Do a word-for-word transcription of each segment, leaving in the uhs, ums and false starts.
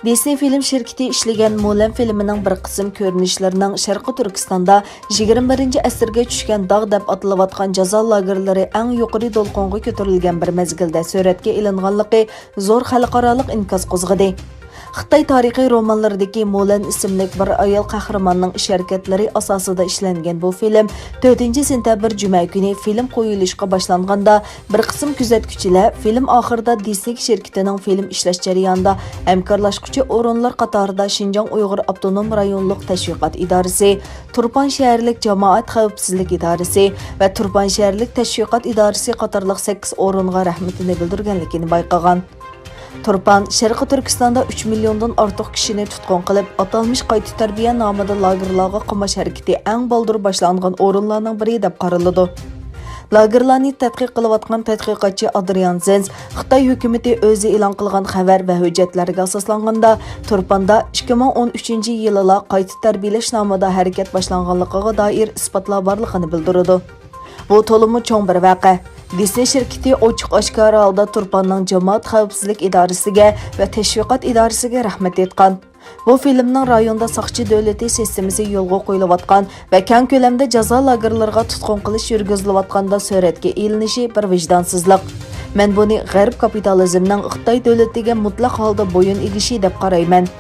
دىسنېي فىلىم شىركىتى ئىشلىگەن مۇلەن فىلىمىنىڭ بىر قىسىم كۆرۈنۈشلىرىنىڭ شەرقىي تۈركىستاندا يىگىرمە بىرىنچى ئەسىرگە چۈشكەن داغ دەپ ئاتىلىۋاتقان جازا لاگېرلىرى ئەڭ يۇقىرى دولقۇنغا كۆتۈرۈلگەن بىر مەزگىلدە سۈرەتكە ئېلىنغانلىقى زور خەلقئارالىق ئىنكاس قوزغىدى. خىتاي تارىخىي رومانلىرىدىكى مۇلەن ئىسىملىك بىر ئايال قەھرىماننىڭ ئىش-ھەرىكەتلىرى ئاساسىدا ئىشلەنگەن بۇ فىلىم تۆتىنچى سېنتەبىر جۈمە كۈنى فىلىم قويۇلۇشقا باشلانغاندا، بىر قىسىم كۆزەتكۈچىلەر فىلىم ئاخىرىدا دىسنېي شىركىتىنىڭ فىلىم ئىشلەش جەريانىدا ھەمكارلاشقۇچى ئورۇنلار قاتارىدا شىنجاڭ ئۇيغۇر ئاپتونوم رايونلۇق تەشۋىقات ئىدارىسى، تۇرپان شەھەرلىك جامائەت خەۋپسىزلىك ئىدارىسى ۋە تۇرپان شەھەرلىك تەشۋىقات ئىدارىسى قاتارلىق سەككىز ئورۇنغا رەھمىتىنى بىلدۈرگەنلىكىنى بايقىغان. تۇرپان شەرقىي تۈركىستاندا ئۈچ مىليوندىن ئارتۇق كىشىنى تۇتقۇن قىلىپ، ئاتالمىش قايتا تەربىيە نامىدا لاگېرلارغا قاماش ھەرىكىتى ئەڭ بالدۇر باشلانغان ئورۇنلارنىڭ بىرى دەپ قارىلىدۇ. لاگېرلارنى تەتقىق قىلىۋاتقان تەتقىقاتچى ئادرىيان زېنز خىتاي ھۆكۈمىتى ئۆزى ئېلان قىلغان خەۋەر ۋە ھۆججەتلەرگە ئاساسلانغاندا، تۇرپاندا ئىككى مىڭ ئون ئۈچىنچى يىلىلا قايتا تەربىيەلەش نامىدا ھەرىكەت باشلانغانلىقىغا دائىر ئىسپاتلار بارلىقىنى بىلدۈرىدۇ. بۇ تولىمۇ چوڭ بىر ۋەقە. دىسنېي شىركىتى ئوچۇق-ئاشكارا ھالدا تۇرپاننىڭ جامائەت خەۋپسىزلىك ئىدارىسىگە ۋە تەشۋىقات ئىدارىسىگە رەھمەت ئېيتقان. بۇ فىلىمنىڭ رايوندا ساقچى دۆلىتى سىستېمىسى يولغا قويۇلۇۋاتقان ۋە كەڭ كۆلەمدە جازا لاگېرلىرىغا تۇتقۇن قىلىش يۈرگۈزۈلۈۋاتقاندا سۈرەتكە ئېلىنىشى بىر ۋىجدانسىزلىق. مەن بۇنى غەرب كاپىتالىزمنىڭ خىتاي دۆلىتىگە مۇتلەق ھالدا بويۇن ئېگىشى دەپ قارايمەن.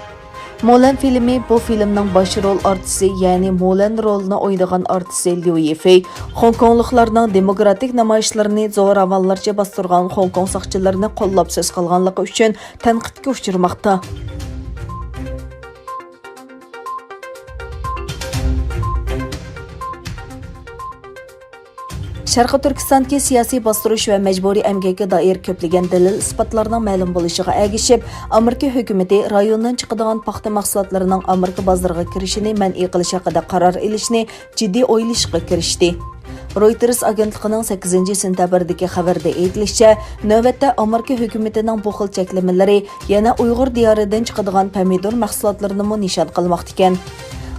مۇلەن فىلىمى بۇ فىلىمنىڭ باش رول ئارتىسى، يەنى مۇلەن رولىنى ئوينىغان ئارتىسى ليۇ يىفېي خوڭكوڭلۇقلارنىڭ دېموكراتىك نامايىشلىرىنى زوراۋانلارچە باستۇرغان خوڭكوڭ ساقچىلىرىنى قوللاپ سۆز قىلغانلىقى ئۈچۈن تەنقىدكە ئۇچرىماقتا. شەرقىي تۈركىستاندىكى سىياسىي باستۇرۇش ۋە مەجبۇرىي ئەمگەككە دائىر كۆپلىگەن دەلىل-ئىسپاتلارنىڭ مەلۇم بولۇشىغا ئەگىشىپ، ئامېرىكا ھۆكۈمىتى رايوندىن چىقىدىغان پاختا مەھسۇلاتلىرىنىڭ ئامېرىكا بازىرىغا كىرىشىنى مەنئى قىلىش ھەققىدە قارار ئېلىشنى جىددىي ئويلىشىشقا كىرىشتى. رويتېرس ئاگېنتلىقىنىڭ سەككىزىنچى سېنتەبىردىكى خەۋىرىدە ئېيتىلىشىچە، نۆۋەتتە ئامېرىكا ھۆكۈمىتىنىڭ بۇ خىل چەكلىمىلىرى يەنە ئۇيغۇر دىيارىدىن چىقىدىغان پەمىدۇر مەھسۇلاتلىرىنىمۇ نىشان قىلماقتا ئىكەن.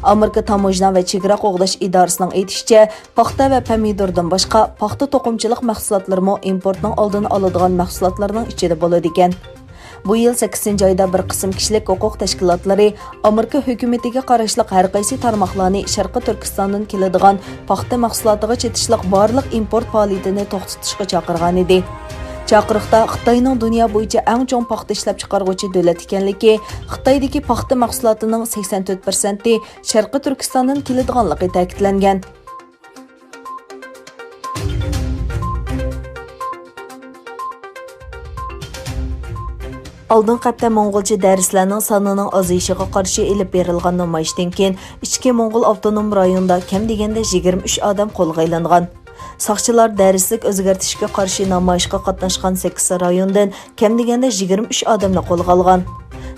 ئامېرىكا تاموژنا ۋە چېگرا قوغداش ئىدارىسىنىڭ ئېيتىشىچە، پاختا ۋە پەمىدۇردىن باشقا، پاختا توقۇمىچىلىق مەھسۇلاتلىرىمۇ ئىمپورتنىڭ ئالدىنى ئالىدىغان مەھسۇلاتلارنىڭ ئىچىدە بولىدىكەن. بۇ يىل سەككىزىنچى ئايدا بىر قىسىم كىشىلىك ھوقۇق تەشكىلاتلىرى ئامېرىكا ھۆكۈمىتىگە قاراشلىق ھەر قايسى تارماقلارنى شەرقىي تۈركىستاندىن كېلىدىغان پاختا مەھسۇلاتىغا چېتىشلىق بارلىق ئىمپورت پائالىيىتىنى توختىتىشقا چاقىرغانىدى. چاقىرىقتا خىتاينىڭ دۇنيا بويىچە ئەڭ چوڭ پاختا ئىشلەپچىقارغۇچى دۆلەت ئىكەنلىكى، خىتايدىكى پاختا مەھسۇلاتىنىڭ سەكسەن تۆت پىرسەنتى شەرقىي تۈركىستاندىن كېلىدىغانلىقى تەكىتلەنگەن. ئالدىنقى ھەپتە موڭغۇلچە دەرسلەرنىڭ سانىنىڭ ئازىيىشىغا قارشى ئېلىپ بېرىلغان نامايىشتىن كېيىن، ئىچكى موڭغۇل ئاپتونوم رايونىدا كەم دېگەندە يىگىرمە ئۈچ ئادەم قولغا ئېلىنغان. ساقچىلار دەرسلىك ئۆزگەرتىشكە قارشى نامايىشقا قاتناشقان سەككىز رايوندىن كەم دېگەندە يىگىرمە ئۈچ ئادەمنى قولغا ئالغان.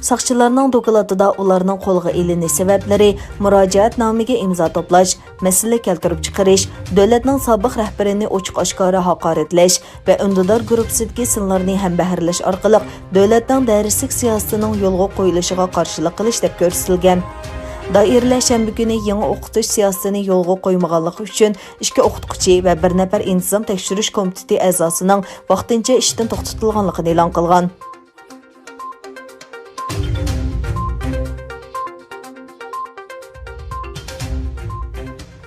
ساقچىلارنىڭ دوكلاتىدا ئۇلارنىڭ قولغا ئېلىنىش سەۋەبلىرى مۇراجىئەتنامىگە ئىمزا توپلاش، مەسىلە كەلتۈرۈپ چىقىرىش، دۆلەتنىڭ سابىق رەھبىرىنى ئوچۇق-ئاشكارا ھاقارەتلەش ۋە ئۈندىدار گۇرۇپپىسىدىكى سىنلارنى ھەمبەھىرلەش ئارقىلىق دۆلەتنىڭ دەرسلىك سىياسىتىنىڭ يولغا قويۇلۇشىغا قارشىلىق قىلىش دەپ كۆرسىتىلگەن. دائىرىلەر شەنبە كۈنى يېڭى ئوقۇتۇش سىياسىتىنى يولغا قويمىغانلىقى ئۈچۈن ئىككى ئوقۇتقۇچى ۋە بىر نەپەر ئىنتىزام تەكشۈرۈش كومىتېتى ئەزاسىنىڭ ۋاقتىنچە ئىشتىن توختىتىلغانلىقىنى ئېلان قىلغان.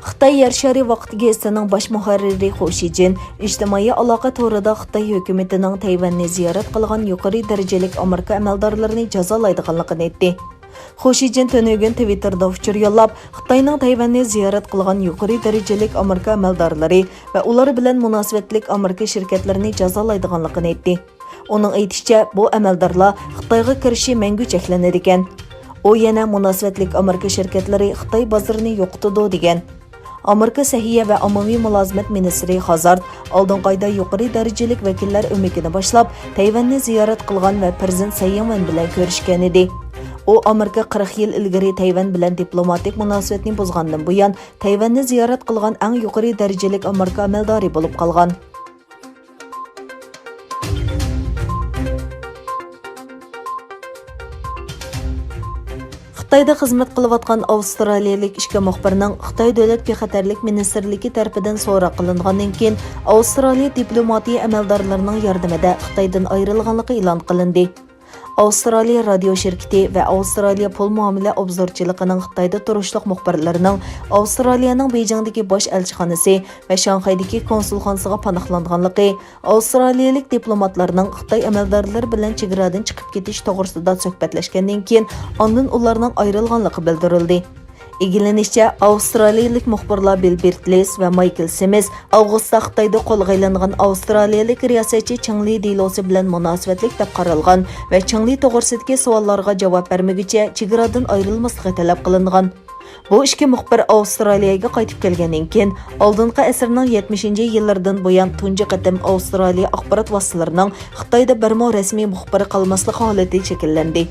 خىتاي يەر شارى ۋاقتى گېزىتىنىڭ باش مۇھەررىرى خۇ شىجىن ئىجتىمائىي ئالاقە تورىدا خىتاي ھۆكۈمىتىنىڭ تەيۋەننى زىيارەت قىلغان يۇقىرى دەرىجىلىك ئامېرىكا ئەمەلدارلىرىنى جازالايدىغانلىقىنى ئېيتتى. خۇ شىجىن تۈنۈگۈن تىۋىتتېردا ئۇچۇر يوللاپ، خىتاينىڭ تەيۋەننى زىيارەت قىلغان يۇقىرى دەرىجىلىك ئامېرىكا ئەمەلدارلىرى ۋە ئۇلار بىلەن مۇناسىۋەتلىك ئامېرىكا شىركەتلىرىنى جازالايدىغانلىقىنى ئېيتتى. ئۇنىڭ ئېيتىشىچە، بۇ ئەمەلدارلار خىتايغا كىرىشى مەڭگۈ چەكلىنىدىكەن. ئۇ يەنە مۇناسىۋەتلىك ئامېرىكا شىركەتلىرى خىتاي بازىرىنى يوقىتىدۇ دېگەن. ئامېرىكا سەھىيە ۋە ئاممىۋى مۇلازىمەت مىنىستىرى خازارد ئالدىنقى ئايدا يۇقىرى دەرىجىلىك ۋەكىللەر ئۆمىكىنى باشلاپ، تەيۋەننى زىيارەت قىلغان ۋە پىرېزىدېنت سەي ئىڭۋېن بىلەن كۆرۈشكەنىدى. ئۇ ئامېرىكا قىرىق يىل ئىلگىرى تەيۋەن بىلەن دىپلوماتىك مۇناسىۋەتنى بۇزغاندىن بۇيان، تەيۋەننى زىيارەت قىلغان ئەڭ يۇقىرى دەرىجىلىك ئامېرىكا ئەمەلدارى بولۇپ قالغان. خىتايدا خىزمەت قىلىۋاتقان ئاۋسترالىيەلىك ئىككى مۇخبىرنىڭ خىتاي دۆلەت بىخەتەرلىك مىنىستىرلىكى تەرىپىدىن سوراق قىلىنغاندىن كېيىن، ئاۋسترالىيە دىپلوماتىيە ئەمەلدارلىرىنىڭ ياردىمىدە خىتايدىن ئايرىلغانلىقى ئېلان قىلىندى. ئاۋسترالىيە رادىيو شىركىتى ۋە ئاۋسترالىيە پۇل مۇئامىلە ئوبزورچىلىقىنىڭ خىتايدا تۇرۇشلۇق مۇخبىرلىرىنىڭ ئاۋسترالىيەنىڭ بېيجىڭدىكى باش ئەلچىخانىسى ۋە شاڭخەيدىكى كونسۇلخانىسىغا پاناھلانغانلىقى، ئاۋسترالىيەلىك دىپلوماتلارنىڭ خىتاي ئەمەلدارلىرى بىلەن چېگرادىن چىقىپ كېتىش توغرىسىدا سۆھبەتلەشكەندىن كېيىن، ئاندىن ئۇلارنىڭ ئايرىلغانلىقى بىلدۈرۈلدى. ئىگىلىنىشىچە، ئاۋسترالىيەلىك مۇخبىرلار بىل بىرتلېس ۋە مايكل سىمىس ئاۋغۇستتا خىتايدا قولغا ئېلىنغان ئاۋسترالىيەلىك رىياسەتچى چېڭ لى دېلوسى بىلەن مۇناسىۋەتلىك دەپ قارالغان ۋە چېڭ لى توغرىسىدىكى سوئاللارغا جاۋاب بەرمىگۈچە چېگرادىن ئايرىلماسلىقى تەلەپ قىلىنغان. بۇ ئىككى مۇخبىر ئاۋسترالىيەگە قايتىپ كەلگەندىن كېيىن، ئالدىنقى ئەسىرنىڭ يەتمىشىنچى يىللىرىدىن بۇيان تۇنجى قېتىم ئاۋسترالىيە ئاخبارات ۋاسىتىلىرىنىڭ خىتايدا بىرمۇ رەسمىي مۇخبىرى قالماسلىق ھالىتى شەكىللەندى.